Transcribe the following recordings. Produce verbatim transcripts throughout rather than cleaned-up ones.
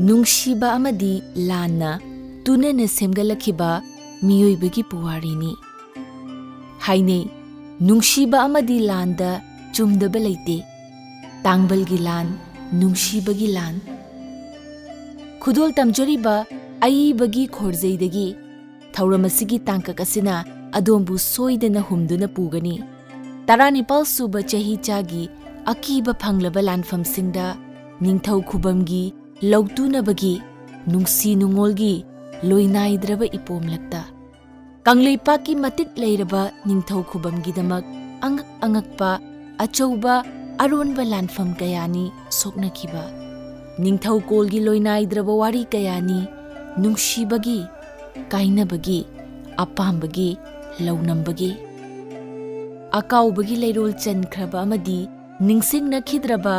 ꯅꯨꯡꯁꯤꯕ ꯑꯃꯗꯤ ꯂꯥꯟꯅ ꯇꯨꯅꯅ ꯁꯦꯝꯒꯠꯂꯛꯈꯤꯕ ꯃꯤꯑꯣꯏꯕꯒꯤ ꯄꯨꯋꯥꯔꯤꯅꯤ꯫ ꯍꯥꯏꯅꯩ, ꯅꯨꯡꯁꯤꯕ ꯑꯃꯗꯤ ꯂꯥꯟꯗ ꯆꯨꯝꯗꯕ ꯂꯩꯇꯦ꯫ ꯇꯥꯡꯕꯜꯒꯤ ꯂꯥꯟ, ꯅꯨꯡꯁꯤꯕꯒꯤ ꯂꯥꯟ꯫ ꯈꯨꯗꯣꯜ ꯇꯝꯖꯔꯤꯕ ꯑꯏꯕꯒꯤ ꯈꯣꯔꯖꯩꯗꯒꯤ ꯊꯧꯔꯝ ꯑꯁꯤꯒꯤ ꯇꯥꯡꯀꯛ ꯑꯁꯤꯅ ꯑꯗꯣꯝꯕꯨ ꯁꯣꯏꯗꯅ ꯍꯨꯝꯗꯨꯅ ꯄꯨꯒꯅꯤ꯫ ꯇꯔꯥꯅꯤꯄꯥꯜ ꯁꯨꯕ ꯆꯍꯤꯆꯥꯒꯤ ꯑꯀꯤꯕ ꯐꯪꯂꯕ ꯂꯥꯟꯐꯝꯁꯤꯡꯗ ꯅꯤꯡꯊꯧ ꯈꯨꯕꯝꯒꯤ ꯂꯧꯇꯨꯅꯕꯒꯤ ꯅꯨꯡꯁꯤ ꯅꯨꯡꯉꯣꯜꯒꯤ ꯂꯣꯏꯅꯥꯏꯗ꯭ꯔꯕ ꯏꯄꯣꯝꯂꯛꯇ ꯀꯪꯂꯩꯄꯥꯛꯀꯤ ꯃꯇꯤꯛ ꯂꯩꯔꯕ ꯅꯤꯡꯊꯧ ꯈꯨꯕꯝꯒꯤꯗꯃꯛ ꯑꯉꯛ ꯑꯉꯛꯄ ꯑꯆꯧꯕ ꯑꯔꯣꯟꯕ ꯂꯥꯟꯐꯝ ꯀꯌꯥꯅꯤ ꯁꯣꯛꯅꯈꯤꯕ꯫ ꯅꯤꯡꯊꯧꯀꯣꯜꯒꯤ ꯂꯣꯏꯅꯥꯏꯗ꯭ꯔꯕ ꯋꯥꯔꯤ ꯀꯌꯥꯅꯤ ꯅꯨꯡꯁꯤꯕꯒꯤ, ꯀꯥꯏꯅꯕꯒꯤ, ꯑꯄꯥꯝꯕꯒꯤ, ꯂꯧꯅꯝꯕꯒꯤ꯫ ꯑꯀꯥꯎꯕꯒꯤ ꯂꯩꯔꯣꯜ ꯆꯟꯈ꯭ꯔꯕ ꯑꯃꯗꯤ ꯅꯤꯡꯁꯤꯡꯅꯈꯤꯗ꯭ꯔꯕ,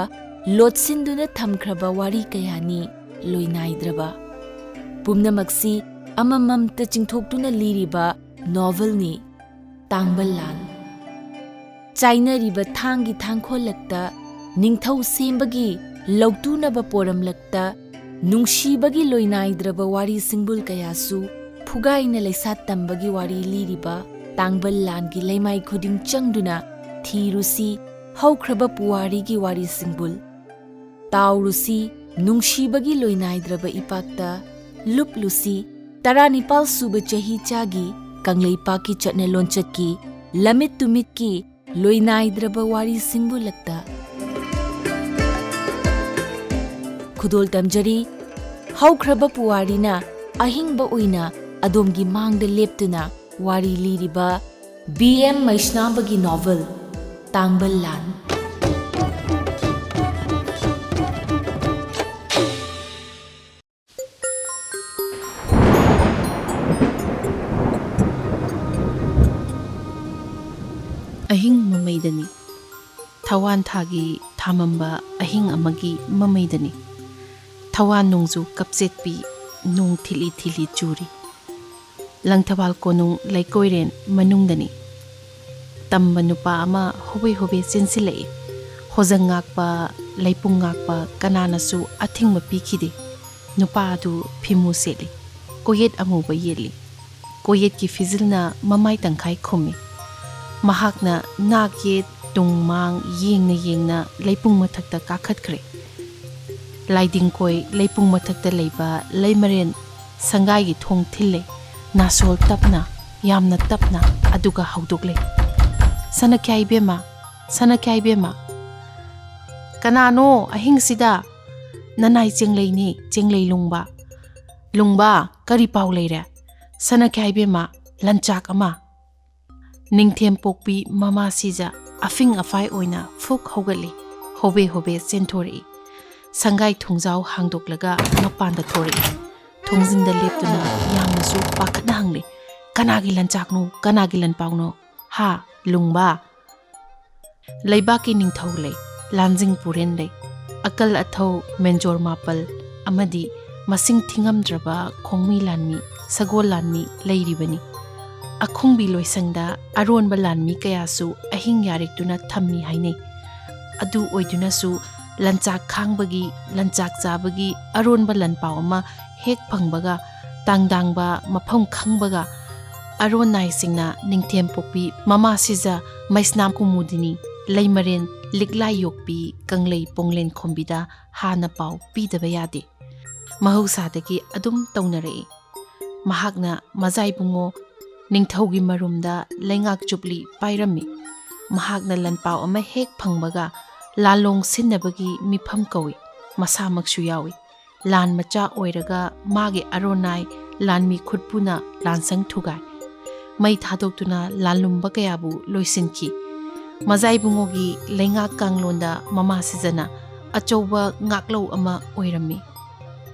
ꯂꯣꯠꯁꯤꯟꯗꯨꯅ ꯊꯝꯈ꯭ꯔꯕ ꯋꯥꯔꯤ ꯀꯌꯥꯅꯤ ꯂꯣꯏꯅꯥꯏꯗ꯭ꯔꯕ꯫ ꯄꯨꯝꯅꯃꯛꯁꯤ ꯑꯃꯃꯝꯇ ꯆꯤꯡꯊꯣꯛꯇꯨꯅ ꯂꯤꯔꯤꯕ ꯅꯣꯚꯦꯜꯅꯤ ꯇꯥꯡꯕꯜ ꯂꯥꯟ꯫ ꯆꯥꯏꯅꯔꯤꯕ ꯊꯥꯡꯒꯤ ꯊꯥꯡꯈꯣꯜꯂꯛꯇ, ꯅꯤꯡꯊꯧ ꯁꯦꯝꯕꯒꯤ ꯂꯧꯇꯨꯅꯕ ꯄꯣꯔꯝꯂꯛꯇ, ꯅꯨꯡꯁꯤꯕꯒꯤ ꯂꯣꯏꯅꯥꯏꯗ꯭ꯔꯕ ꯋꯥꯔꯤ ꯁꯤꯡꯕꯨꯜ ꯀꯌꯥꯁꯨ ꯐꯨꯒꯥꯏꯅ ꯂꯩꯁꯥ ꯇꯝꯕꯒꯤ ꯋꯥꯔꯤ ꯂꯤꯔꯤꯕ ꯇꯥꯡꯕꯜ ꯂꯥꯟꯒꯤ ꯂꯩꯃꯥꯏ ꯈꯨꯗꯤꯡ ꯆꯪꯗꯨꯅ ꯊꯤꯔꯨꯁꯤ ꯍꯧꯈ꯭ꯔꯕ ꯄꯨꯋꯥꯔꯤꯒꯤ ꯋꯥꯔꯤ ꯁꯤꯡꯕꯨꯜ꯫ ꯇꯥꯎꯔꯨꯁꯤ ꯅꯨꯡꯁꯤꯕꯒꯤ ꯂꯣꯏꯅꯥꯏꯗ꯭ꯔꯕ ꯏꯄꯥꯛꯇ, ꯂꯨꯞꯂꯨꯁꯤ ꯇꯔꯥꯅꯤꯄꯥꯜ ꯁꯨꯕ ꯆꯍꯤꯆꯥꯒꯤ ꯀꯪꯂꯩꯄꯥꯛꯀꯤ ꯆꯠꯅ ꯂꯣꯟꯆꯠꯀꯤ ꯂꯝꯃꯤꯠ ꯇꯨꯃꯤꯠꯀꯤ ꯂꯣꯏꯅꯥꯏꯗ꯭ꯔꯕ ꯋꯥꯔꯤ ꯁꯤꯡꯕꯨꯜꯂꯛꯇ꯫ ꯈꯨꯗꯣꯜ ꯇꯝꯖꯔꯤ, ꯍꯧꯈ꯭ꯔꯕ ꯄꯨꯋꯥꯔꯤꯅ ꯑꯍꯤꯡꯕ ꯑꯣꯏꯅ ꯑꯗꯣꯝꯒꯤ ꯃꯥꯡꯗ ꯂꯦꯞꯇꯨꯅ ꯋꯥꯔꯤ ꯂꯤꯔꯤꯕ ꯕꯤ ꯑꯦꯝ ꯃꯩꯁꯅꯥꯝꯕꯒꯤ ꯅꯣꯚꯦꯜ ꯇꯥꯡꯕꯜ ꯂꯥꯟ꯫ ꯑꯍꯤꯡ ꯃꯃꯩꯗꯅꯤ꯫ ꯊꯋꯥꯟ ꯊꯥꯒꯤ ꯊꯥꯃꯝꯕ ꯑꯍꯤꯡ ꯑꯃꯒꯤ ꯃꯃꯩꯗꯅꯤ꯫ ꯊꯋꯥꯟ ꯅꯣꯡꯖꯨ ꯀꯞꯆꯦꯠꯄꯤ ꯅꯣꯡ ꯊꯤꯠꯂꯤ ꯊꯤꯠꯂꯤ ꯆꯨꯔꯤ꯫ ꯂꯪꯊꯕꯥꯜ ꯀꯣꯅꯨꯡ ꯂꯩꯀꯣꯏꯔꯦꯟ ꯃꯅꯨꯡꯗꯅꯤ꯫ ꯇꯝꯕ ꯅꯨꯄꯥ ꯑꯃ ꯍꯣꯕꯦ ꯍꯣꯕꯦ ꯆꯦꯟꯁꯤꯜꯂꯛꯏ꯫ ꯍꯣꯖꯪ ꯉꯥꯛꯄ, ꯂꯩꯄꯨꯡ ꯉꯥꯛꯄ ꯀꯅꯥꯅꯁꯨ ꯑꯊꯤꯡꯕ ꯄꯤꯈꯤꯗꯦ꯫ ꯅꯨꯄꯥ ꯑꯗꯨ ꯐꯤꯃꯨ ꯁꯦꯠꯂꯤ, ꯀꯣꯌꯦꯠ ꯑꯃꯨꯕ ꯌꯦꯠꯂꯤ꯫ ꯀꯣꯌꯦꯠꯀꯤ ꯐꯤꯖꯤꯜꯅ ꯃꯃꯥꯏ ꯇꯪꯈꯥꯏ ꯈꯨꯝꯃꯤ꯫ ꯃꯍꯥꯛꯅ ꯅꯥꯛ ꯌꯦꯠ ꯇꯨꯡ ꯃꯥꯡ ꯌꯦꯡꯅ ꯌꯦꯡꯅ ꯂꯩꯄꯨꯡ ꯃꯊꯛꯇ ꯀꯥꯈꯠꯈ꯭ꯔꯦ꯫ ꯂꯥꯏꯗꯤꯡꯀꯣꯏ ꯂꯩꯄꯨꯡ ꯃꯊꯛꯇ ꯂꯩꯕ ꯂꯩꯃꯔꯦꯟ ꯁꯪꯒꯥꯏꯒꯤ ꯊꯣꯡ ꯊꯤꯜꯂꯦ꯫ ꯅꯥꯁꯣꯜ ꯇꯞꯅ, ꯌꯥꯝꯅ ꯇꯞꯅ, ꯑꯗꯨꯒ ꯍꯧꯗꯣꯛꯂꯦ, "ꯁꯅꯥꯈ꯭ꯌꯥ ꯏꯕꯦꯝꯃ, ꯁꯅꯥꯈ꯭ꯌꯥ ꯏꯕꯦꯝꯃ!" "ꯀꯅꯥꯅꯣ ꯑꯍꯤꯡꯁꯤꯗ?" "ꯅꯅꯥꯏ ꯆꯦꯡꯂꯩꯅꯤ, ꯆꯦꯡꯂꯩ ꯂꯨꯡꯕ!" "ꯂꯨꯡꯕ, ꯀꯔꯤ ꯄꯥꯎ ꯂꯩꯔꯦ?" "ꯁꯅꯥꯈ꯭ꯌꯥ ꯏꯕꯦꯝꯃ, ꯂꯟꯆꯥꯛ ꯑꯃ!" ꯅꯤꯡꯊꯦꯝ ꯄꯣꯛꯄꯤ ꯃꯃꯥ ꯁꯤꯖ ꯑꯐꯤꯡ ꯑꯐꯥꯏ ꯑꯣꯏꯅ ꯐꯨꯛ ꯍꯧꯒꯠꯂꯤ꯫ ꯍꯣꯕꯦ ꯍꯣꯕꯦ ꯆꯦꯟꯊꯣꯔꯛꯏ꯫ ꯁꯪꯒꯥꯏ ꯊꯣꯡꯖꯥꯎ ꯍꯥꯡꯗꯣꯛꯂꯒ ꯃꯄꯥꯟꯗ ꯊꯣꯔꯛꯏ꯫ ꯊꯣꯡꯖꯤꯟꯗ ꯂꯦꯞꯇꯨꯅ ꯌꯥꯝꯅꯁꯨ ꯄꯥꯈꯠꯅ ꯍꯪꯂꯤ, "ꯀꯅꯥꯒꯤ ꯂꯟꯆꯥꯛꯅꯣ? ꯀꯅꯥꯒꯤ ꯂꯟꯄꯥꯎꯅꯣ? ꯍꯥ, ꯂꯨꯡꯕ?" ꯂꯩꯕꯥꯛꯀꯤ ꯅꯤꯡꯊꯧ ꯂꯩ, ꯂꯥꯟꯖꯤꯡ ꯄꯨꯔꯦꯟ ꯂꯩ, ꯑꯀꯜ ꯑꯊꯧ ꯃꯦꯟꯖꯣꯔ ꯃꯥꯄꯜ ꯑꯃꯗꯤ ꯃꯁꯤꯡ ꯊꯤꯉꯝꯗ꯭ꯔꯕ ꯈꯣꯡꯃꯤ ꯂꯥꯟꯃꯤ, ꯁꯒꯣꯜ ꯂꯥꯟꯃꯤ ꯂꯩꯔꯤꯕꯅꯤ꯫ ꯑꯈꯨꯡꯕꯤ ꯂꯣꯏꯁꯪꯗ ꯑꯔꯣꯟꯕ ꯂꯥꯟꯃꯤ ꯀꯌꯥꯁꯨ ꯑꯍꯤꯡ ꯌꯥꯔꯦꯛꯇꯨꯅ ꯊꯝꯃꯤ ꯍꯥꯏꯅꯩ꯫ ꯑꯗꯨ ꯑꯣꯏꯗꯨꯅꯁꯨ ꯂꯟꯆꯥꯛ ꯈꯥꯡꯕꯒꯤ, ꯂꯟꯆꯥꯛ ꯆꯥꯕꯒꯤ ꯑꯔꯣꯟꯕ ꯂꯟꯄꯥꯎ ꯑꯃ ꯍꯦꯛ ꯐꯪꯕꯒ, ꯇꯥꯡꯗꯥꯡꯕ ꯃꯐꯝ ꯈꯪꯕꯒ, ꯑꯔꯣꯟ ꯅꯥꯏꯁꯤꯡꯅ ꯅꯤꯡꯊꯦꯝ ꯄꯣꯛꯄꯤ ꯃꯃꯥ ꯁꯤꯖ, ꯃꯩꯁꯅꯥꯝ ꯀꯨꯃꯨꯗꯤꯅꯤ, ꯂꯩꯃꯔꯦꯟ ꯂꯤꯛꯂꯥꯏ ꯌꯣꯛꯄꯤ ꯀꯪꯂꯩ ꯄꯣꯡꯂꯦꯟ ꯈꯣꯝꯕꯤꯗ ꯍꯥꯟꯅ ꯄꯥꯎ ꯄꯤꯗꯕ ꯌꯥꯗꯦ꯫ ꯃꯍꯧꯁꯥꯗꯒꯤ ꯑꯗꯨꯝ ꯇꯧꯅꯔꯛꯏ꯫ ꯃꯍꯥꯛꯅ ꯃꯖꯥꯏꯕꯨꯡꯉꯣ ꯅꯤꯡꯊꯧꯒꯤ ꯃꯔꯨꯝꯗ ꯂꯩꯉꯥꯛ ꯆꯨꯞꯂꯤ ꯄꯥꯏꯔꯝꯃꯤ꯫ ꯃꯍꯥꯛꯅ ꯂꯟꯄꯥꯎ ꯑꯃ ꯍꯦꯛ ꯐꯪꯕꯒ ꯂꯥꯂꯣꯡ ꯁꯤꯟꯅꯕꯒꯤ ꯃꯤꯐꯝ ꯀꯧꯏ, ꯃꯁꯥꯃꯛꯁꯨ ꯌꯥꯎꯏ꯫ ꯂꯥꯟ ꯃꯆꯥ ꯑꯣꯏꯔꯒ ꯃꯥꯒꯤ ꯑꯔꯣꯟꯅꯥꯏ ꯂꯥꯟꯃꯤ ꯈꯨꯠꯄꯨꯅ ꯂꯥꯟꯁꯪ ꯊꯨꯒꯥꯏ꯫ ꯃꯩ ꯊꯥꯗꯣꯛꯇꯨꯅ ꯂꯥꯜꯂꯨꯝꯕ ꯀꯌꯥꯕꯨ ꯂꯣꯏꯁꯤꯟꯈꯤ꯫ ꯃꯖꯥꯏꯕꯨꯡꯉꯣꯒꯤ ꯂꯩꯉꯥꯛ ꯀꯥꯡꯂꯣꯟꯗ ꯃꯃꯥ ꯁꯤꯖꯅ ꯑꯆꯧꯕ ꯉꯥꯛꯂꯧ ꯑꯃ ꯑꯣꯏꯔꯝꯃꯤ꯫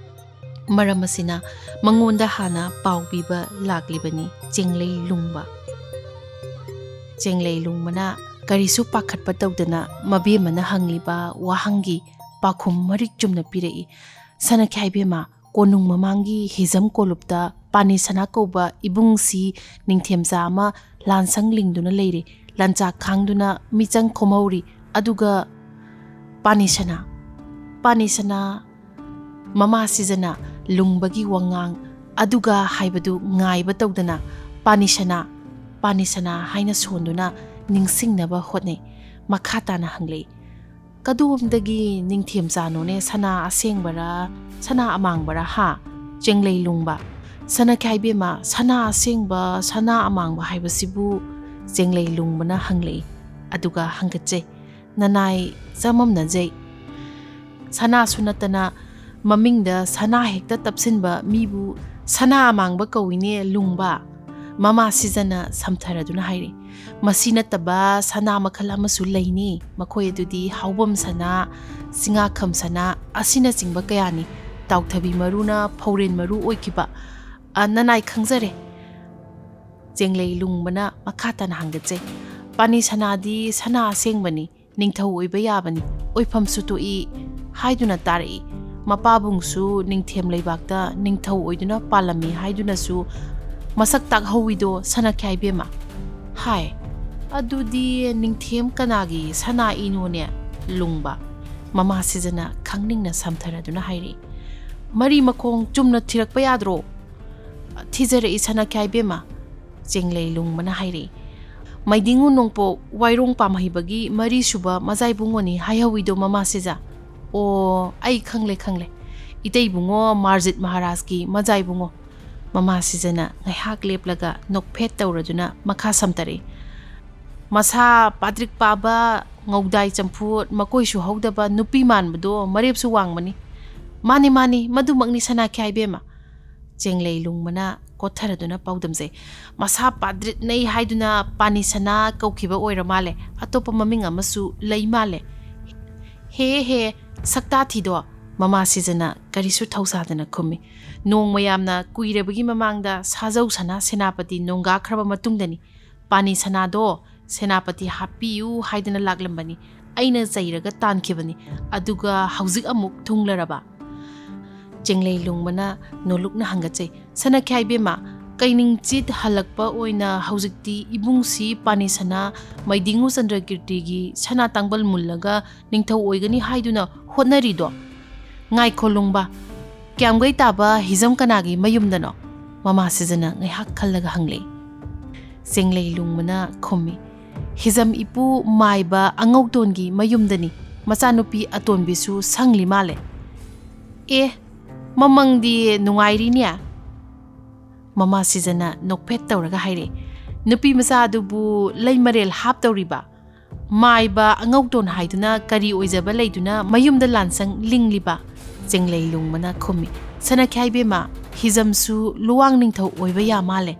ꯃꯔꯝ ꯑꯁꯤꯅ ꯃꯉꯣꯟꯗ ꯍꯥꯟꯅ ꯄꯥꯎ ꯄꯤꯕ ꯂꯥꯛꯂꯤꯕꯅꯤ ꯆꯦꯡꯂꯩ ꯂꯨꯡꯕ꯫ ꯆꯦꯡꯂꯩ ꯂꯨꯡꯕꯅ ꯀꯔꯤꯁꯨ ꯄꯥꯈꯠꯄ ꯇꯧꯗꯅ ꯃꯕꯦꯝꯃꯅ ꯍꯪꯂꯤꯕ ꯋꯥꯍꯪꯒꯤ ꯄꯥꯎꯈꯨꯝ ꯃꯔꯤꯛ ꯆꯨꯝꯅ ꯄꯤꯔꯛꯏ꯫ "ꯁꯅꯥꯈ꯭ꯌꯥ ꯏꯕꯦꯝꯃ, ꯀꯣꯅꯨꯡ ꯃꯃꯥꯡꯒꯤ ꯍꯤꯖꯝ ꯀꯣꯂꯨꯞꯇ ꯄꯥꯅꯤ ꯁꯅꯥ ꯀꯧꯕ ꯏꯕꯨꯡꯁꯤ ꯅꯤꯡꯊꯦꯝꯆꯥ ꯑꯃ ꯂꯥꯟꯁꯪ ꯂꯤꯡꯗꯨꯅ ꯂꯩꯔꯤ꯫ ꯂꯟꯆꯥꯛ ꯈꯥꯡꯗꯨꯅ ꯃꯤꯆꯪ ꯈꯣꯝꯍꯧꯔꯤ꯫ ꯑꯗꯨꯒ ꯄꯥꯅꯤ ꯁꯅꯥ, ꯄꯥꯅꯤ ꯁꯅꯥ, ꯃꯃꯥ ꯁꯤꯖꯅ ꯂꯨꯡꯕꯒꯤ ꯋꯥꯉꯥꯡ ꯑꯗꯨꯒ ꯍꯥꯏꯕꯗꯨ ꯉꯥꯏꯕ ꯇꯧꯗꯅ ꯄꯥꯅꯤꯁꯅꯥ, ꯄꯥꯅꯤꯁꯅꯥ ꯍꯥꯏꯅ ꯁꯣꯟꯗꯨꯅ ꯅꯤꯡꯁꯤꯡꯅꯕ ꯍꯣꯠꯅꯩ꯫ ꯃꯈꯥ ꯇꯥꯅ ꯍꯪꯂꯛꯏ, "ꯀꯗꯣꯝꯗꯒꯤ ꯅꯤꯡꯊꯦꯝꯆꯥꯅꯣꯅꯦ? ꯁꯅꯥ ꯑꯁꯦꯡꯕꯔꯥ, ꯁꯅꯥ ꯑꯃꯥꯡꯕꯔꯥ, ꯍꯥ? ꯆꯦꯡꯂꯩ ꯂꯨꯡꯕ, ꯁꯅꯥ ꯈ꯭ꯌꯥꯏꯕꯦꯝꯃ, ꯁꯅꯥ ꯑꯁꯦꯡꯕ, ꯁꯅꯥ ꯑꯃꯥꯡꯕ ꯍꯥꯏꯕꯁꯤꯕꯨ?" ꯆꯦꯡꯂꯩ ꯂꯨꯡꯕꯅ ꯍꯪꯂꯛꯏ꯫ ꯑꯗꯨꯒ ꯍꯪꯒꯠꯆꯩ, "ꯅꯅꯥꯏ ꯆꯃꯝꯅꯖꯩ꯫ ꯁꯅꯥꯁꯨ ꯅꯠꯇꯅ ꯃꯃꯤꯡꯗ ꯁꯅꯥ ꯍꯦꯛꯇ ꯇꯞꯁꯤꯟꯕ ꯃꯤꯕꯨ ꯁꯅꯥ ꯑꯃꯥꯡꯕ ꯀꯧꯏꯅꯦ ꯂꯨꯡꯕ?" ꯃꯃꯥ ꯁꯤꯖꯅ ꯁꯝꯊꯔꯗꯨꯅ ꯍꯥꯏꯔꯤ, "ꯃꯁꯤ ꯅꯠꯇꯕ ꯁꯅꯥ ꯃꯈꯜ ꯑꯃꯁꯨ ꯂꯩꯅꯤ꯫ ꯃꯈꯣꯏ ꯑꯗꯨꯗꯤ ꯍꯥꯎꯕꯝ ꯁꯅꯥ, ꯆꯤꯡꯉꯥꯈꯝ ꯁꯅꯥ ꯑꯁꯤꯅꯆꯤꯡꯕ ꯀꯌꯥꯅꯤ꯫ ꯇꯥꯎꯊꯕꯤ ꯃꯔꯨꯅ ꯐꯧꯔꯦꯟ ꯃꯔꯨ ꯑꯣꯏꯈꯤꯕ꯫ ꯑ, ꯅꯅꯥꯏ ꯈꯪꯖꯔꯦ꯫" ꯆꯦꯡꯂꯩ ꯂꯨꯡꯕꯅ ꯃꯈꯥ ꯇꯥꯅ ꯍꯪꯒꯠꯆꯩ, "ꯄꯥꯅꯤ ꯁꯅꯥꯗꯤ ꯁꯅꯥ ꯑꯁꯦꯡꯕꯅꯤ, ꯅꯤꯡꯊꯧ ꯑꯣꯏꯕ ꯌꯥꯕꯅꯤ, ꯑꯣꯏꯐꯝꯁꯨ ꯊꯣꯛꯏ ꯍꯥꯏꯗꯨꯅ ꯇꯥꯔꯛꯏ꯫ ꯃꯄꯥꯕꯨꯡꯁꯨ ꯅꯤꯡꯊꯦꯝ ꯂꯩꯕꯥꯛꯇ ꯅꯤꯡꯊꯧ ꯑꯣꯏꯗꯨꯅ ꯄꯥꯜꯂꯝꯃꯤ ꯍꯥꯏꯗꯨꯅꯁꯨ ꯃꯁꯛ ꯇꯥꯛꯍꯧꯋꯤꯗꯣ ꯁꯅꯥꯈ꯭ꯌꯥꯏꯕꯦꯝꯃ?" ꯍꯥꯏ꯫ "ꯑꯗꯨꯗꯤ ꯅꯤꯡꯊꯦꯝ ꯀꯅꯥꯒꯤ ꯁꯅꯥ ꯏꯅꯣꯅꯦ ꯂꯨꯡꯕ?" ꯃꯃꯥ ꯁꯤꯖꯅ ꯈꯪꯅꯤꯡꯅ ꯁꯝꯊꯔꯗꯨꯅ ꯍꯥꯏꯔꯛꯏ, "ꯃꯔꯤ ꯃꯈꯣꯡ ꯆꯨꯝꯅ ꯊꯤꯔꯛꯄ ꯌꯥꯗ꯭ꯔꯣ?" "ꯊꯤꯖꯔꯛꯏ ꯁꯅꯥꯈ꯭ꯌꯥꯏꯕꯦꯝꯃ꯫" ꯆꯦꯡꯂꯩ ꯂꯨꯡꯕꯅ ꯍꯥꯏꯔꯛꯏ, "ꯃꯩꯗꯤꯡꯉꯨ ꯅꯣꯡꯄꯣꯛ ꯋꯥꯏꯔꯣꯡ ꯄꯥꯝꯍꯩꯕꯒꯤ ꯃꯔꯤꯁꯨꯕ ꯃꯖꯥꯏꯕꯨꯡꯉꯣꯅꯤ ꯍꯥꯏꯍꯧꯋꯤꯗꯣ ꯃꯃꯥ ꯁꯤꯖ?" "ꯑꯣ, ꯑꯩ ꯈꯪꯂꯦ, ꯈꯪꯂꯦ꯫ ꯏꯇꯩꯕꯨꯡꯉꯣ ꯃꯥꯔꯖꯤꯠ ꯃꯍꯥꯔꯥꯖꯀꯤ ꯃꯖꯥꯏꯕꯨꯡꯉꯣ꯫" ꯃꯃꯥ ꯁꯤꯖꯅ ꯉꯥꯏꯍꯥꯛ ꯂꯦꯞꯂꯒ ꯅꯣꯛꯐꯦꯠ ꯇꯧꯔꯗꯨꯅ ꯃꯈꯥ ꯁꯝꯇꯔꯛꯏ, "ꯃꯁꯥ ꯄꯥꯗ꯭ꯔꯤꯛ ꯄꯥꯕ, ꯉꯧꯗꯥꯏ ꯆꯝꯐꯨꯠ, ꯃꯀꯣꯏꯁꯨ ꯍꯧꯗꯕ, ꯅꯨꯄꯤ ꯃꯥꯟꯕꯗꯣ, ꯃꯔꯦꯞꯁꯨ ꯋꯥꯡꯕꯅꯤ꯫" "ꯃꯥꯅꯤ, ꯃꯥꯅꯤ, ꯃꯗꯨꯃꯛꯅꯤ ꯁꯅꯥꯈ꯭ꯌꯥꯏꯕꯦꯝꯃ꯫" ꯆꯦꯡꯂꯩ ꯂꯨꯡꯕꯅ ꯀꯣꯠꯊꯔꯗꯨꯅ ꯄꯥꯎꯗꯝꯖꯩ, "ꯃꯁꯥ ꯄꯥꯗ꯭ꯔꯤꯠꯅꯩ ꯍꯥꯏꯗꯨꯅ ꯄꯥꯅꯤ ꯁꯅꯥ ꯀꯧꯈꯤꯕ ꯑꯣꯏꯔ ꯃꯥꯜꯂꯦ, ꯑꯇꯣꯞꯄ ꯃꯃꯤꯡ ꯑꯃꯁꯨ ꯂꯩ ꯃꯥꯜꯂꯦ꯫" "ꯍꯦ ꯍꯦ, ꯁꯛꯇꯥ ꯊꯤꯗꯣ!" ꯃꯃꯥ ꯁꯤꯖꯅ ꯀꯔꯤꯁꯨ ꯊꯧꯁꯥꯗꯅ ꯈꯨꯝꯃꯤ, "ꯅꯣꯡꯃ ꯌꯥꯝꯅ ꯀꯨꯏꯔꯕꯒꯤ ꯃꯃꯥꯡꯗ ꯁꯥꯖꯧ ꯁꯅꯥ ꯁꯦꯅꯥꯄꯇꯤ ꯅꯣꯡꯒꯥꯈ꯭ꯔꯕ ꯃꯇꯨꯡꯗꯅꯤ꯫ ꯄꯥꯅꯤ ꯁꯅꯥꯗꯣ ꯁꯦꯅꯥꯄꯇꯤ ꯍꯥꯞꯄꯤꯌꯨ ꯍꯥꯏꯗꯅ ꯂꯥꯛꯂꯝꯕꯅꯤ꯫ ꯑꯩꯅ ꯆꯩꯔꯒ ꯇꯥꯟꯈꯤꯕꯅꯤ꯫ ꯑꯗꯨꯒ ꯍꯧꯖꯤꯛ ꯑꯃꯨꯛ ꯊꯨꯡꯂꯔꯕ?" ꯆꯦꯡꯂꯩ ꯂꯨꯡꯕꯅ ꯅꯣꯂꯨꯛꯅ ꯍꯪꯒꯠꯆꯩ, "ꯁꯅꯥꯈ꯭ꯌꯥꯏꯕꯦꯝꯃ, ꯀꯩꯅꯤꯡꯆꯤꯠ ꯍꯜꯂꯛꯄ ꯑꯣꯏꯅ ꯍꯧꯖꯤꯛꯇꯤ ꯏꯕꯨꯡꯁꯤ ꯄꯥꯅꯤ ꯁꯅꯥ, ꯃꯩꯗꯤꯡꯉꯨ ꯆꯟꯗ꯭ꯔꯀꯤꯔꯇꯤꯒꯤ ꯁꯅꯥ ꯇꯥꯡꯕꯜ ꯃꯨꯜꯂꯒ ꯅꯤꯡꯊꯧ ꯑꯣꯏꯒꯅꯤ ꯍꯥꯏꯗꯨꯅ ꯍꯣꯠꯅꯔꯤꯗꯣ?" "ꯉꯥꯏꯈꯣ ꯂꯨꯡꯕ, "ꯀꯌꯥꯝꯒꯩ ꯇꯥꯕ ꯍꯤꯖꯝ ꯀꯅꯥꯒꯤ ꯃꯌꯨꯝꯗꯅꯣ?" ꯃꯃꯥ ꯁꯤꯖꯅ ꯉꯥꯏꯍꯥꯛ ꯈꯜꯂꯒ ꯍꯪꯂꯦ꯫ ꯆꯦꯡꯂꯩ ꯂꯨꯡꯕꯅ ꯈꯨꯝꯃꯤ, "ꯍꯤꯖꯝ ꯏꯄꯨ ꯃꯥꯏꯕ ꯑꯉꯧꯇꯣꯟꯒꯤ ꯃꯌꯨꯝꯗꯅꯤ꯫ ꯃꯆꯥꯅꯨꯄꯤ ꯑꯇꯣꯟꯕꯤꯁꯨ ꯁꯪꯂꯤ ꯃꯥꯜꯂꯦ꯫" "ꯑꯦ, ꯃꯃꯪꯗꯤ ꯅꯨꯡꯉꯥꯏꯔꯤꯅꯦ?" ꯃꯃꯥ ꯁꯤꯖꯅ ꯅꯣꯛꯐꯦꯠ ꯇꯧꯔꯒ ꯍꯥꯏꯔꯛꯏ, "ꯅꯨꯄꯤ ꯃꯆꯥꯗꯨꯕꯨ ꯂꯩ ꯃꯔꯦꯜ ꯍꯥꯞꯇꯧꯔꯤꯕ? ꯃꯥꯏꯕ ꯑꯉꯧꯇꯣꯟ ꯍꯥꯏꯗꯨꯅ ꯀꯔꯤ ꯑꯣꯏꯖꯕ ꯂꯩꯗꯨꯅ ꯃꯌꯨꯝꯗ ꯂꯥꯟꯁꯪ ꯂꯤꯡꯂꯤꯕ?" ꯆꯦꯡꯂꯩ ꯂꯨꯡꯕꯅ ꯈꯨꯝꯃꯤ, "ꯁꯅꯥꯈ꯭ꯌꯥꯏ ꯕꯦꯝꯃ, ꯍꯤꯖꯝꯁꯨ ꯂꯨꯋꯥꯡ ꯅꯤꯡꯊꯧ ꯑꯣꯏꯕ ꯌꯥ ꯃꯥꯜꯂꯦ꯫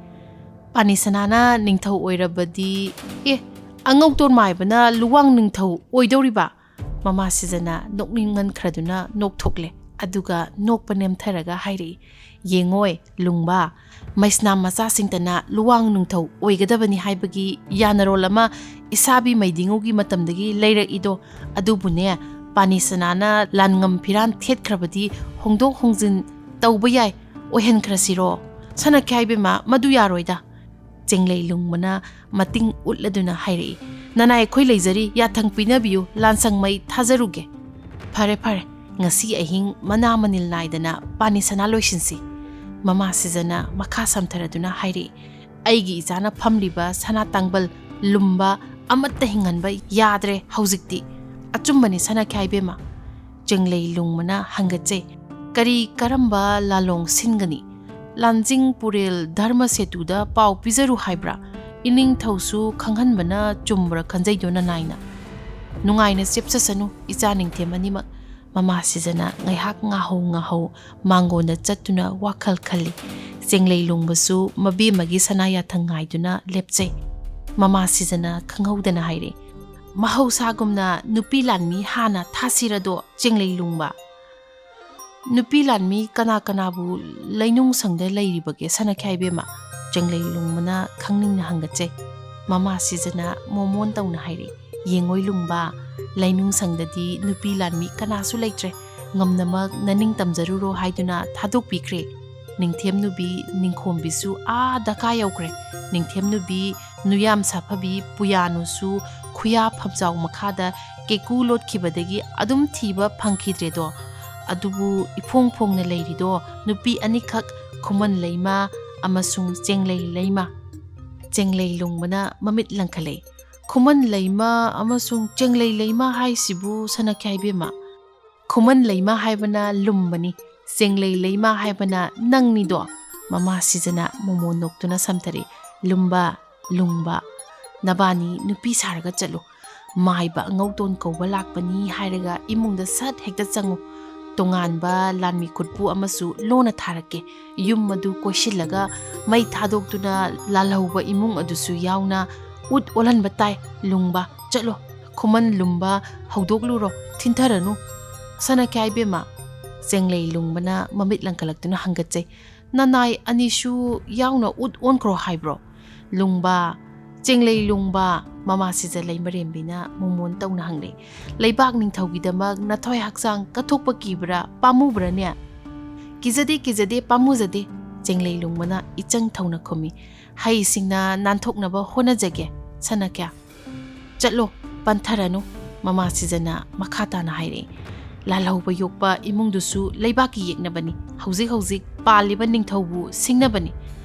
ꯄꯥꯅꯤ ꯁꯅꯥꯅ ꯅꯤꯡꯊꯧ ꯑꯣꯏꯔꯕꯗꯤ, ꯑꯦ, ꯑꯉꯧꯇꯣꯟ ꯃꯥꯏꯕꯅ ꯂꯨꯋꯥꯡ ꯅꯤꯡꯊꯧ ꯑꯣꯏꯗꯧꯔꯤꯕ?" ꯃꯃꯥ ꯁꯤꯖꯅ ꯅꯣꯛꯅꯤꯡꯃꯟꯈ꯭ꯔꯗꯨꯅ ꯅꯣꯛꯊꯣꯛꯂꯦ꯫ ꯑꯗꯨꯒ ꯅꯣꯛꯄ ꯅꯦꯝꯊꯔꯒ ꯍꯥꯏꯔꯛꯏ, "ꯌꯦꯡꯉꯣꯏ, ꯂꯨꯡꯕ, ꯃꯩꯁꯅꯥꯝ ꯃꯆꯥꯁꯤꯡꯇꯅ ꯂꯨꯋꯥꯡ ꯅꯤꯡꯊꯧ ꯑꯣꯏꯒꯗꯕꯅꯤ ꯍꯥꯏꯕꯒꯤ ꯌꯥꯅꯔꯣꯜ ꯑꯃ ꯏꯁꯥꯕꯤ ꯃꯩꯗꯤꯉꯨꯒꯤ ꯃꯇꯝꯗꯒꯤ ꯂꯩꯔꯛꯏꯗꯣ꯫ ꯑꯗꯨꯕꯨꯅꯦ, ꯄꯥꯅꯤ ꯁꯅꯥꯅ ꯂꯥꯟꯉꯝ ꯐꯤꯔꯥꯟ ꯊꯦꯠꯈ꯭ꯔꯕꯗꯤ ꯍꯣꯡꯗꯣꯛ ꯍꯣꯡꯖꯤꯟ ꯇꯧꯕ ꯌꯥꯏ, ꯑꯣꯏꯍꯟꯈ꯭ꯔꯁꯤꯔꯣ?" "ꯁꯅꯥꯈ꯭ꯌꯥꯏ ꯕꯦꯝꯃ, ꯃꯗꯨ ꯌꯥꯔꯣꯏꯗ꯫" ꯆꯦꯡꯂꯩ ꯂꯨꯡꯕꯅ ꯃꯇꯤꯡ ꯎꯠꯂꯗꯨꯅ ꯍꯥꯏꯔꯛꯏ, "ꯅꯅꯥꯏ ꯑꯩꯈꯣꯏ ꯂꯩꯖꯔꯤ, ꯌꯥꯊꯪ ꯄꯤꯅꯕꯤꯌꯨ, ꯂꯥꯟꯁꯪ ꯃꯩ ꯊꯥꯖꯔꯨꯒꯦ꯫" "ꯐꯔꯦ, ꯐꯔꯦ, ꯉꯁꯤ ꯑꯍꯤꯡ ꯃꯅꯥ ꯃꯅꯤꯜ ꯅꯥꯏꯗꯅ ꯄꯥꯅꯤ ꯁꯅꯥ ꯂꯣꯏꯁꯤꯟꯁꯤ꯫" ꯃꯃꯥ ꯁꯤꯖꯅ ꯃꯈꯥ ꯁꯝꯊꯔꯗꯨꯅ ꯍꯥꯏꯔꯛꯏ, "ꯑꯩꯒꯤ ꯏꯆꯥꯅ ꯐꯝꯂꯤꯕ ꯁꯅꯥ ꯇꯥꯡꯕꯜ ꯂꯨꯝꯕ ꯑꯃꯠꯇ ꯍꯤꯡꯍꯟꯕ ꯌꯥꯗ꯭ꯔꯦ ꯍꯧꯖꯤꯛꯇꯤ꯫" "ꯑꯆꯨꯝꯕꯅꯤ ꯁꯅꯥꯈ꯭ꯌꯥꯏ ꯕꯦꯝꯃ꯫" ꯆꯦꯡꯂꯩ ꯂꯨꯡꯕꯅ ꯍꯪꯒꯠꯆꯩ, "ꯀꯔꯤ ꯀꯔꯝꯕ ꯂꯥꯂꯣꯡ ꯁꯤꯟꯒꯅꯤ? ꯂꯥꯟꯖꯤꯡ ꯄꯨꯔꯦꯜ ꯙꯔꯃ ꯁꯦꯇꯨꯗ ꯄꯥꯎ ꯄꯤꯖꯔꯨ ꯍꯥꯏꯕ꯭ꯔꯥ? ꯏꯅꯤꯡꯊꯧꯁꯨ ꯈꯪꯍꯟꯕꯅ ꯆꯨꯝꯕ꯭ꯔꯥ ꯈꯟꯖꯩꯗꯣ ꯅꯅꯥꯏꯅ?" "ꯅꯨꯡꯉꯥꯏꯅ ꯆꯦꯞꯆꯁꯅꯨ, ꯏꯆꯥ ꯅꯤꯡꯊꯦꯝ ꯑꯅꯤꯃꯛ꯫" ꯃꯃꯥ ꯁꯤꯖꯅ ꯉꯥꯏꯍꯥꯛ ꯉꯥꯍꯧ ꯉꯥꯍꯧ ꯃꯥꯡꯒꯣꯟꯗ ꯆꯠꯇꯨꯅ ꯋꯥꯈꯜ ꯈꯜꯂꯤ꯫ ꯆꯦꯡꯂꯩ ꯂꯨꯡꯕꯁꯨ ꯃꯕꯦꯝꯃꯒꯤ ꯁꯅꯥ ꯌꯥꯊꯪ ꯉꯥꯏꯗꯨꯅ ꯂꯦꯞꯆꯩ꯫ ꯃꯃꯥ ꯁꯤꯖꯅ ꯈꯪꯍꯧꯗꯅ ꯍꯥꯏꯔꯛꯏ, "ꯃꯍꯧꯁꯥꯒꯨꯝꯅ ꯅꯨꯄꯤ ꯂꯥꯟꯃꯤ ꯍꯥꯟꯅ ꯊꯥꯁꯤꯔꯗꯣ, ꯆꯦꯡꯂꯩ ꯂꯨꯡꯕ?" "ꯅꯨꯄꯤ ꯂꯥꯟꯃꯤ ꯀꯅꯥ ꯀꯅꯥꯕꯨ ꯂꯩꯅꯨꯡ ꯁꯪꯗ ꯂꯩꯔꯤꯕꯒꯦ ꯁꯅꯥꯈ꯭ꯌꯥꯏ ꯕꯦꯝꯃ?" ꯆꯦꯡꯂꯩ ꯂꯨꯡꯕꯅ ꯈꯪꯅꯤꯡꯅ ꯍꯪꯒꯠꯆꯩ꯫ ꯃꯃꯥ ꯁꯤꯖꯅ ꯃꯣꯃꯣꯟ ꯇꯧꯅ ꯍꯥꯏꯔꯛꯏ, "ꯌꯦꯡꯉꯣꯏ ꯂꯨꯡꯕ, ꯂꯩꯅꯨꯡ ꯁꯪꯗꯗꯤ ꯅꯨꯄꯤ ꯂꯥꯟꯃꯤ ꯀꯅꯥꯁꯨ ꯂꯩꯇ꯭ꯔꯦ꯫ ꯉꯝꯅꯃꯛ ꯅꯅꯤꯡ ꯇꯝꯖꯔꯨꯔꯣ ꯍꯥꯏꯗꯨꯅ ꯊꯥꯗꯣꯛꯄꯤꯈ꯭ꯔꯦ꯫ ꯅꯤꯡꯊꯦꯝ ꯅꯨꯕꯤ ꯅꯤꯡꯈꯣꯝꯕꯤꯁꯨ ꯑꯥ ꯗꯀꯥ ꯌꯧꯈ꯭ꯔꯦ꯫ ꯅꯤꯡꯊꯦꯝ ꯅꯨꯕꯤ ꯅꯨꯌꯥꯝ ꯁꯥꯐꯕꯤ ꯄꯨꯌꯥꯅꯨꯁꯨ ꯈꯨꯌꯥ ꯐꯝꯖꯥꯎ ꯃꯈꯥꯗ ꯀꯦꯀꯨ ꯂꯣꯠꯈꯤꯕꯗꯒꯤ ꯑꯗꯨꯝ ꯊꯤꯕ ꯐꯪꯈꯤꯗ꯭ꯔꯦꯗꯣ꯫ ꯑꯗꯨꯕꯨ ꯏꯐꯣꯡ ꯐꯣꯡꯅ ꯂꯩꯔꯤꯗꯣ ꯅꯨꯄꯤ ꯑꯅꯤꯈꯛ, ꯈꯨꯃꯟ ꯂꯩꯃ ꯑꯃꯁꯨꯡ ꯆꯦꯡꯂꯩ ꯂꯩꯃ꯫ ꯆꯦꯡꯂꯩ ꯂꯨꯡꯕꯅ ꯃꯃꯤꯠ ꯂꯪꯈꯠꯂꯦ꯫ "ꯈꯨꯃꯟ ꯂꯩꯃ ꯑꯃꯁꯨꯡ ꯆꯦꯡꯂꯩ ꯂꯩꯃ ꯍꯥꯏꯁꯤꯕꯨ ꯁꯅꯥꯈ꯭ꯌꯥꯏ ꯏꯕꯦꯝꯃ?" "ꯈꯨꯃꯟ ꯂꯩꯃ ꯍꯥꯏꯕꯅ ꯂꯨꯝꯕꯅꯤ, ꯆꯦꯡꯂꯩ ꯂꯩꯃ ꯍꯥꯏꯕꯅ ꯅꯪꯅꯤꯗꯣ", ꯃꯃꯥ ꯁꯤꯖꯅ ꯃꯣꯃꯣꯟ ꯅꯣꯛꯇꯨꯅ ꯁꯝꯊꯔꯛꯏ꯫ "ꯂꯨꯝꯕ, ꯂꯨꯡꯕ, ꯅꯕꯥꯅꯤ ꯅꯨꯄꯤ ꯁꯥꯔꯒ ꯆꯠꯂꯨ꯫ ꯃꯥꯏꯕ ꯑꯉꯧꯇꯣꯟ ꯀꯧꯕ ꯂꯥꯛꯄꯅꯤ ꯍꯥꯏꯔꯒ ꯏꯃꯨꯡꯗ ꯁꯠ ꯍꯦꯛꯇ ꯆꯪꯉꯨ꯫ ꯇꯣꯉꯥꯟꯕ ꯂꯥꯟꯃꯤ ꯈꯨꯠꯄꯨ ꯑꯃꯁꯨ ꯂꯣꯟꯅ ꯊꯥꯔꯛꯀꯦ꯫ ꯌꯨꯝ ꯑꯗꯨ ꯀꯣꯏꯁꯤꯜꯂꯒ ꯃꯩ ꯊꯥꯗꯣꯛꯇꯨꯅ ꯂꯥꯜꯍꯧꯕ ꯏꯃꯨꯡ ꯑꯗꯨꯁꯨ ꯌꯥꯎꯅ ꯎꯠ ꯑꯣꯜꯍꯟꯕ ꯇꯥꯏ꯫ ꯂꯨꯡꯕ, ꯆꯠꯂꯣ꯫ ꯈꯨꯃꯟ ꯂꯨꯝꯕ ꯍꯧꯗꯣꯛꯂꯨꯔꯣ, ꯊꯤꯟꯊꯔꯅꯨ꯫" "ꯁꯅꯥꯈ꯭ꯌꯥꯏ ꯏꯕꯦꯝꯃ?" ꯆꯦꯡꯂꯩ ꯂꯨꯡꯕꯅ ꯃꯃꯤꯠ ꯂꯪꯈꯠꯂꯛꯇꯨꯅ ꯍꯪꯒꯠꯆꯩ꯫ "ꯅꯅꯥꯏ ꯑꯅꯤꯁꯨ ꯌꯥꯎꯅ ꯎꯠ ꯑꯣꯟꯈ꯭ꯔꯣ ꯍꯥꯏꯕ꯭ꯔꯣ?" "ꯂꯨꯡꯕ, ꯆꯦꯡꯂꯩ ꯂꯨꯡꯕ?" ꯃꯃꯥ ꯁꯤꯖ ꯂꯩꯃꯔꯦꯝꯕꯤꯅ ꯃꯣꯃꯣꯟ ꯇꯧꯅ ꯍꯪꯂꯦ꯫ "ꯂꯩꯕꯥꯛ ꯅꯤꯡꯊꯧꯒꯤꯗꯃꯛ ꯅꯊꯣꯏ ꯍꯛꯆꯥꯡ ꯀꯠꯊꯣꯛꯄ ꯀꯤꯕ꯭ꯔꯥ, ꯄꯥꯝꯃꯨꯕ꯭ꯔꯥꯅꯦ?" "ꯀꯤꯖꯗꯦ, ꯀꯤꯖꯗꯦ, ꯄꯥꯝꯃꯨꯖꯗꯦ꯫" ꯆꯦꯡꯂꯩ ꯂꯨꯡꯕꯅ ꯏꯆꯪ ꯊꯧꯅ ꯈꯨꯝꯃꯤ꯫ "ꯍꯩꯁꯤꯡꯅ ꯅꯥꯟꯊꯣꯛꯅꯕ ꯍꯣꯠꯅꯖꯒꯦ, ꯁꯅꯥꯈ꯭ꯌꯥ꯫" "ꯆꯠꯂꯣ, ꯄꯟꯊꯔꯅꯨ꯫" ꯃꯃꯥ ꯁꯤꯖꯅ ꯃꯈꯥ ꯇꯥꯅ ꯍꯥꯏꯔꯛꯏ꯫ "ꯂꯥꯜꯍꯧꯕ ꯌꯣꯛꯄ ꯏꯃꯨꯡꯗꯨꯁꯨ ꯂꯩꯕꯥꯛꯀꯤ ꯌꯦꯛꯅꯕꯅꯤ꯫ ꯍꯧꯖꯤꯛ ꯍꯧꯖꯤꯛ ꯄꯥꯜꯂꯤꯕ ꯅꯤꯡꯊꯧꯕꯨ ꯁꯤꯡꯅꯕꯅꯤ꯫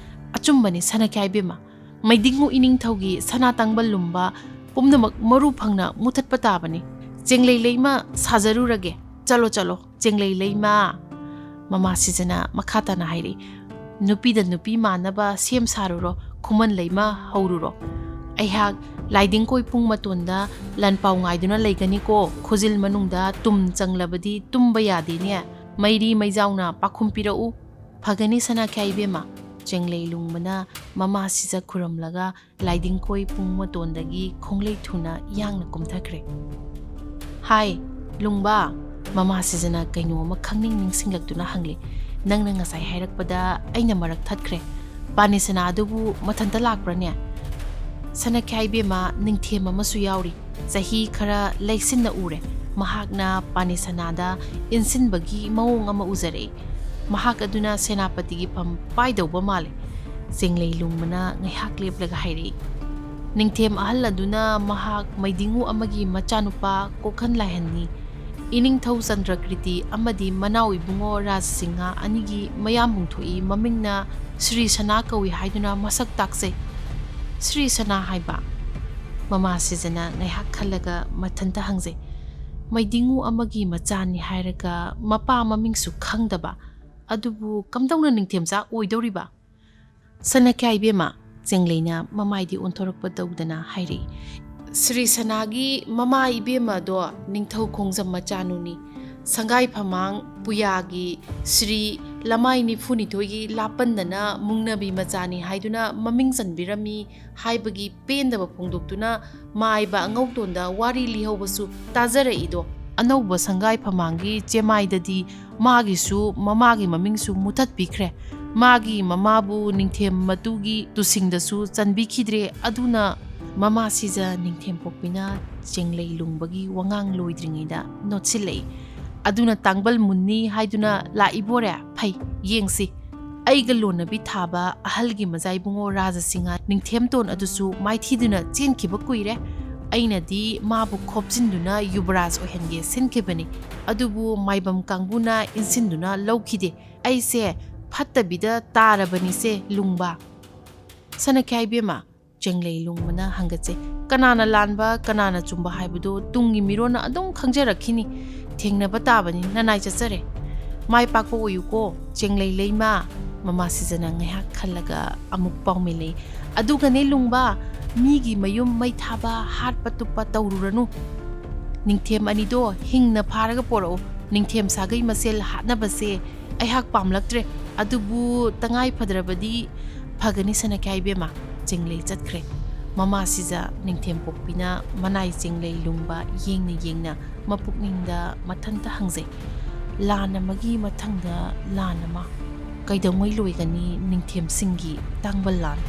ꯑꯆꯨꯝꯕꯅꯤ ꯁꯅꯥꯈ꯭ꯌꯥꯏ ꯏꯕꯦꯝꯃ꯫ ꯃꯩꯗꯤꯡꯉꯨ ꯏꯅꯤꯡꯊꯧꯒꯤ ꯁꯅꯥ ꯇꯥꯡꯕ ꯂꯨꯝꯕ ꯄꯨꯝꯅꯃꯛ ꯃꯔꯨ ꯐꯪꯅ ꯃꯨꯊꯠꯄ ꯇꯥꯕꯅꯤ꯫ ꯆꯦꯡꯂꯩ ꯂꯩꯃ ꯁꯥꯖꯔꯨꯔꯒꯦ꯫ ꯆꯠꯂꯣ, ꯆꯠꯂꯣ, ꯆꯦꯡꯂꯩ ꯂꯩꯃ꯫" ꯃꯃꯥ ꯁꯤꯖꯅ ꯃꯈꯥ ꯇꯥꯅ ꯍꯥꯏꯔꯛꯏ꯫ "ꯅꯨꯄꯤꯗ ꯅꯨꯄꯤ ꯃꯥꯟꯅꯕ ꯁꯦꯝ ꯁꯥꯔꯨꯔꯣ, ꯈꯨꯃꯟ ꯂꯩꯃ ꯍꯧꯔꯨꯔꯣ꯫ ꯑꯩꯍꯥꯛ ꯂꯥꯏꯗꯤꯡꯀꯣꯏ ꯄꯨꯡ ꯃꯇꯣꯟꯗ ꯂꯥꯟꯄꯥꯎ ꯉꯥꯏꯗꯨꯅ ꯂꯩꯒꯅꯤꯀꯣ꯫ ꯈꯨꯖꯤꯜ ꯃꯅꯨꯡꯗ ꯇꯨꯝ ꯆꯪꯂꯕꯗꯤ ꯇꯨꯝꯕ ꯌꯥꯗꯦꯅꯦ꯫ ꯃꯩꯔꯤ ꯃꯩꯖꯥꯎꯅ ꯄꯥꯈꯨꯝ ꯄꯤꯔꯛꯎ꯫" "ꯐꯒꯅꯤ ꯁꯅꯥꯈ꯭ꯌꯥꯏ ꯏꯕꯦꯝꯃ꯫" ꯆꯦꯡꯂꯩ ꯂꯨꯡꯕꯅ ꯃꯃꯥ ꯁꯤꯖ ꯈꯨꯔꯨꯝꯂꯒ ꯂꯥꯏꯗꯤꯡꯀꯣꯏ ꯄꯨꯡ ꯃꯇꯣꯟꯗꯒꯤ ꯈꯣꯡꯂꯩ ꯊꯨꯅ ꯌꯥꯡꯅ ꯀꯨꯝꯊꯈ꯭ꯔꯦ꯫ "ꯍꯥꯏ, ꯂꯨꯡꯕ!" ꯃꯃꯥ ꯁꯤꯖꯅ ꯀꯩꯅꯣ ꯑꯃ ꯈꯪꯅꯤꯡ ꯅꯤꯡꯁꯤꯡꯂꯛꯇꯨꯅ ꯍꯪꯂꯦ꯫ "ꯅꯪꯅ ꯉꯁꯥꯏ ꯍꯥꯏꯔꯛꯄꯗ ꯑꯩꯅ ꯃꯔꯛ ꯊꯠꯈ꯭ꯔꯦ꯫ ꯄꯥꯅꯦꯁꯅꯥ ꯑꯗꯨꯕꯨ ꯃꯊꯟꯇ ꯂꯥꯛꯄ꯭ꯔꯅꯦ?" "ꯁꯅꯥꯈ꯭ꯌꯥꯏ ꯏꯕꯦꯝꯃ, ꯅꯤꯡꯊꯦꯝ ꯑꯃꯁꯨ ꯌꯥꯎꯔꯤ꯫ ꯆꯍꯤ ꯈꯔ ꯂꯩꯁꯤꯟꯅ ꯎꯔꯦ꯫ ꯃꯍꯥꯛꯅ ꯄꯥꯅꯦꯁꯅꯥꯗ ꯏꯟꯁꯤꯟꯕꯒꯤ ꯃꯑꯣꯡ ꯑꯃ ꯎꯖꯔꯛꯏ꯫ ꯃꯍꯥꯛ ꯑꯗꯨꯅ ꯁꯦꯅꯥꯄꯇꯤꯒꯤ ꯐꯝ ꯄꯥꯏꯗꯧꯕ ꯃꯥꯜꯂꯤ꯫" ꯆꯦꯡꯂꯩ ꯂꯨꯡꯕꯅ ꯉꯥꯏꯍꯥꯛ ꯂꯦꯞꯂꯒ ꯍꯥꯏꯔꯛꯏ꯫ "ꯅꯤꯡꯊꯦꯝ ꯑꯍꯜ ꯑꯗꯨꯅ ꯃꯍꯥꯛ ꯃꯩꯗꯤꯡꯉꯨ ꯑꯃꯒꯤ ꯃꯆꯥꯅꯨꯄꯥ ꯀꯣꯛꯍꯟ ꯂꯥꯏꯍꯟꯅꯤ꯫ ꯏꯅꯤꯡꯊꯧ ꯆꯟꯗ꯭ꯔꯀ꯭ꯔꯤꯇꯤ ꯑꯃꯗꯤ ꯃꯅꯥꯎ ꯏꯕꯨꯡꯉꯣ ꯔꯥꯖꯁꯤꯡꯍ ꯑꯅꯤꯒꯤ ꯃꯌꯥꯝꯕꯨꯡ ꯊꯣꯛꯏ, ꯃꯃꯤꯡꯅ ꯁ꯭ꯔꯤ ꯁꯅꯥ ꯀꯧꯏ ꯍꯥꯏꯗꯨꯅ ꯃꯁꯛ ꯇꯥꯛꯆꯩ꯫ ꯁ꯭ꯔꯤ ꯁꯅꯥ ꯍꯥꯏꯕ? ꯃꯃꯥ ꯁꯤꯖꯅ ꯉꯥꯏꯍꯥꯛ ꯈꯜꯂꯒ ꯃꯊꯟꯇ ꯍꯪꯖꯩ꯫ ꯃꯩꯗꯤꯡꯉꯨ ꯑꯃꯒꯤ ꯃꯆꯥꯅꯤ ꯍꯥꯏꯔꯒ ꯃꯄꯥ ꯃꯃꯤꯡꯁꯨ ꯈꯪꯗꯕ, ꯑꯗꯨꯕꯨ ꯀꯝꯗꯧꯅ ꯅꯤꯡꯊꯦꯝꯆꯥ ꯑꯣꯏꯗꯧꯔꯤꯕ? ꯁꯅꯥꯈ꯭ꯌꯥ ꯏꯕꯦꯝꯃ, ꯆꯦꯡꯂꯩꯅ ꯃꯃꯥꯏꯗꯤ ꯑꯣꯟꯊꯣꯔꯛꯄ ꯇꯧꯗꯅ ꯍꯥꯏꯔꯛꯏ꯫ ꯁ꯭ꯔꯤ ꯁꯅꯥꯒꯤ ꯃꯃꯥ ꯏꯕꯦꯝꯃꯗꯣ ꯅꯤꯡꯊꯧ ꯈꯣꯡꯖꯝ ꯃꯆꯥꯅꯨꯅꯤ꯫ ꯁꯪꯒꯥꯏ ꯐꯃꯥꯡ ꯄꯨꯌꯥꯒꯤ ꯁ꯭ꯔꯤ ꯂꯃꯥꯏ ꯅꯤꯐꯨꯅꯤꯊꯣꯏꯒꯤ ꯂꯥꯄꯟꯗꯅ ꯃꯨꯡꯅꯕꯤ ꯃꯆꯥꯅꯤ ꯍꯥꯏꯗꯨꯅ ꯃꯃꯤꯡ ꯆꯟꯕꯤꯔꯝꯃꯤ ꯍꯥꯏꯕꯒꯤ ꯄꯦꯟꯗꯕ ꯐꯣꯡꯗꯣꯛꯇꯨꯅ ꯃꯥꯏꯕ ꯑꯉꯧꯇꯣꯟꯗ ꯋꯥꯔꯤ ꯂꯤꯍꯧꯕꯁꯨ ꯇꯥꯖꯔꯛꯏꯗꯣ꯫ ꯑꯅꯧꯕ ꯁꯪꯒꯥꯏ ꯐꯃꯥꯡꯒꯤ ꯆꯦꯃꯥꯏꯗꯗꯤ ꯃꯥꯒꯤꯁꯨ ꯃꯃꯥꯒꯤ ꯃꯃꯤꯡꯁꯨ ꯃꯨꯊꯠꯄꯤꯈ꯭ꯔꯦ꯫ ꯃꯥꯒꯤ ꯃꯃꯥꯕꯨ ꯅꯤꯡꯊꯦꯝ ꯃꯇꯨꯒꯤ ꯇꯨꯁꯤꯡꯗꯁꯨ ꯆꯟꯕꯤꯈꯤꯗ꯭ꯔꯦ꯫ ꯑꯗꯨꯅ ꯃꯃꯥ ꯁꯤꯖ ꯅꯤꯡꯊꯦꯝ ꯄꯣꯛꯄꯤꯅ ꯆꯦꯡꯂꯩ ꯂꯨꯡꯕꯒꯤ ꯋꯥꯉꯥꯡ ꯂꯣꯏꯗ꯭ꯔꯤꯉꯩꯗ ꯅꯣꯠꯁꯤꯜꯂꯛꯏ꯫ "ꯑꯗꯨꯅ ꯇꯥꯡꯕꯜ ꯃꯨꯟꯅꯤ ꯍꯥꯏꯗꯨꯅ ꯂꯥꯛꯏꯕꯣꯔꯦ? ꯐꯩ, ꯌꯦꯡꯁꯤ꯫ ꯑꯩꯒ ꯂꯣꯟꯅꯕꯤ ꯊꯥꯕ ꯑꯍꯜꯒꯤ ꯃꯆꯥ ꯏꯕꯨꯡꯉꯣ ꯔꯥꯖꯁꯤꯡꯍ ꯅꯤꯡꯊꯦꯝꯇꯣꯟ ꯑꯗꯨꯁꯨ ꯃꯥꯏꯊꯤꯗꯨꯅ ꯆꯦꯟꯈꯤꯕ ꯀꯨꯏꯔꯦ꯫ ꯑꯩꯅꯗꯤ ꯃꯥꯕꯨ ꯈꯣꯞꯆꯤꯟꯗꯨꯅ ꯌꯨꯕꯔꯥꯖ ꯑꯣꯏꯍꯟꯒꯦ ꯁꯤꯟꯈꯤꯕꯅꯤ, ꯑꯗꯨꯕꯨ ꯃꯥꯏꯕꯝ ꯀꯥꯡꯕꯨꯅ ꯏꯟꯁꯤꯟꯗꯨꯅ ꯂꯧꯈꯤꯗꯦ꯫ ꯑꯩꯁꯦ ꯐꯠꯇꯕꯤꯗ ꯇꯥꯔꯕꯅꯤꯁꯦ ꯂꯨꯡꯕ꯫" "ꯁꯅꯥꯈ꯭ꯌꯥ ꯏꯕꯦꯝꯃ," ꯆꯦꯡꯂꯩ ꯂꯨꯡꯕꯅ ꯍꯪꯒꯠꯆꯩ, "ꯀꯅꯥꯅ ꯂꯥꯟꯕ, ꯀꯅꯥꯅ ꯆꯨꯝꯕ ꯍꯥꯏꯕꯗꯨ ꯇꯨꯡꯒꯤ ꯃꯤꯔꯣꯟꯅ ꯑꯗꯨꯝ ꯈꯪꯖꯔꯛꯈꯤꯅꯤ꯫ ꯊꯦꯡꯅꯕ ꯇꯥꯕꯅꯤ, ꯅꯅꯥꯏ ꯆꯠꯆꯔꯦ꯫ ꯃꯥꯏ ꯄꯥꯛꯄ ꯑꯣꯏꯌꯨꯀꯣ, ꯆꯦꯡꯂꯩ ꯂꯩꯃ꯫" ꯃꯃꯥ ꯁꯤꯖꯅ ꯉꯥꯏꯍꯥꯛ ꯈꯜꯂꯒ ꯑꯃꯨꯛ ꯄꯥꯎꯃꯤꯂꯩ꯫ "ꯑꯗꯨꯒꯅꯦ ꯂꯨꯡꯕ, ꯃꯤꯒꯤ ꯃꯌꯨꯝ ꯃꯩ ꯊꯥꯕ, ꯍꯥꯠꯄ ꯇꯨꯞꯄ ꯇꯧꯔꯨꯔꯅꯨ꯫ ꯅꯤꯡꯊꯦꯝ ꯑꯅꯤꯗꯣ ꯍꯤꯡꯅ ꯐꯥꯔꯒ ꯄꯣꯔꯛꯎ꯫ ꯅꯤꯡꯊꯦꯝ ꯁꯥꯒꯩ ꯃꯁꯦꯜ ꯍꯥꯠꯅꯕꯁꯦ ꯑꯩꯍꯥꯛ ꯄꯥꯝꯂꯛꯇ꯭ꯔꯦ꯫ ꯑꯗꯨꯕꯨ ꯇꯉꯥꯏ ꯐꯗ꯭ꯔꯕꯗꯤ ꯐꯒꯅꯤ ꯁꯅꯥꯈ꯭ꯌꯥ ꯏꯕꯦꯝꯃ꯫" ꯆꯦꯡꯂꯩ ꯆꯠꯈ꯭ꯔꯦ꯫ ꯃꯃꯥ ꯁꯤꯖ ꯅꯤꯡꯊꯦꯝ ꯄꯣꯛꯄꯤꯅ ꯃꯅꯥꯏ ꯆꯦꯡꯂꯩ ꯂꯨꯡꯕ ꯌꯦꯡꯅ ꯌꯦꯡꯅ ꯃꯄꯨꯛꯅꯤꯡꯗ ꯃꯊꯟꯇ ꯍꯪꯖꯩ, "ꯂꯥꯟ ꯑꯃꯒꯤ ꯃꯊꯪꯗ ꯂꯥꯟ ꯑꯃ꯫ ꯀꯩꯗꯧꯉꯩ ꯂꯣꯏꯒꯅꯤ ꯅꯤꯡꯊꯦꯝꯁꯤꯡꯒꯤ ꯇꯥꯡꯕꯜ ꯂꯥꯟ?"